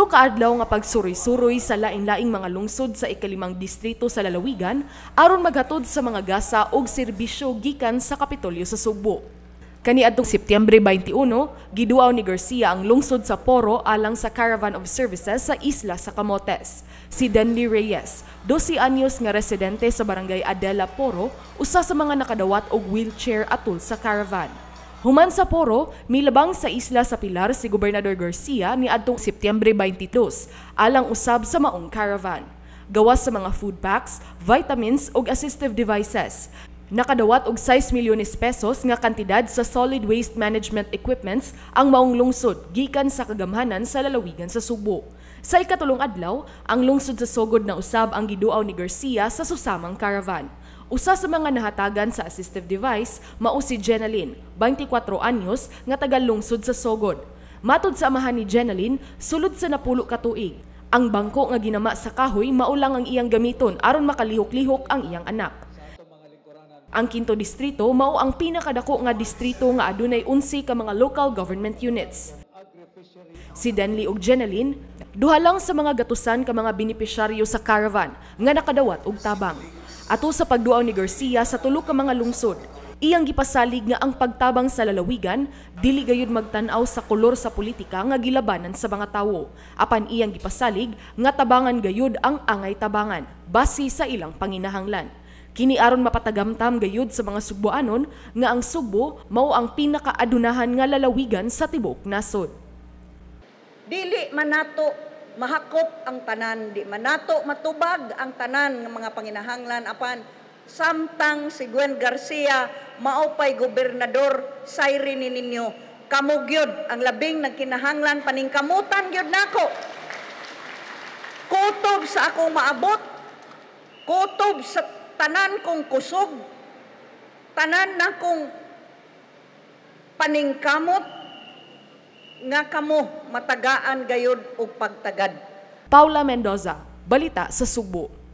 Tulo ka adlaw nga pagsuroy-suroy sa lain-laing mga lungsod sa ikalimang distrito sa lalawigan aron maghatod sa mga gasa og serbisyo gikan sa Kapitolyo sa Sugbo. Kaniadtong Setyembre 21, giduaw ni Garcia ang lungsod sa Poro alang sa Caravan of Services sa Isla sa Camotes. Si Denley Reyes, 12 anyos nga residente sa Barangay Adela, Poro, usa sa mga nakadawat og wheelchair atul sa caravan. Human sa Poro, milabang sa isla sa Pilar si Gobernador Garcia niadtong Setyembre 22 alang usab sa maong caravan. Gawas sa mga food packs, vitamins ug assistive devices. Nakadawat og 6 milyones pesos nga kantidad sa solid waste management equipments ang maong lungsod gikan sa kagamhanan sa lalawigan sa Sugbo. Sa ikatulong adlaw, ang lungsod sa Sogod na usab ang giduaw ni Garcia sa susamang caravan. Usa sa mga nahatagan sa assistive device mao si Jenaline, 24 anyos, nga taga-lungsod sa Sogod. Matod sa amahan ni Jenaline, sulod sa 10 ka tuig, ang bangko nga ginama sa kahoy mao lang ang iyang gamiton aron makalihok-lihok ang iyang anak. Ang Kinto Distrito mao ang pinakadako nga distrito nga adunay 11 ka mga local government units. Si Denley ug Jenaline, duha lang sa mga gatusan ka mga benepisyaryo sa caravan nga nakadawat og tabang. Ato sa pagduaw ni Garcia sa tulo ka mga lungsod, iyang gipasalig nga ang pagtabang sa lalawigan dili gayud magtan-aw sa kolor sa politika nga gilabanan sa mga tawo. Apan iyang gipasalig nga tabangan gayud ang angay tabangan base sa ilang panginahanglan. Kini aron mapatagamtam gayud sa mga Sugboanon nga ang Sugbo mao ang pinakaadunahan nga lalawigan sa tibuok nasod. Dili man nato mahakop ang tanan, di man nato matubag ang tanan ng mga panginahanglan, apan samtang si Gwen Garcia mao pay gobernador, sayri ni ninyo, kamo gyud ang labing nagkinahanglan, paningkamutan gyud nako. Kutob sa akong maabot, kutob sa tanan kong kusog, tanan nakong paningkamot nga kamo matagaan gayud og pagtagad. Paula Mendoza, Balita sa Sugbo.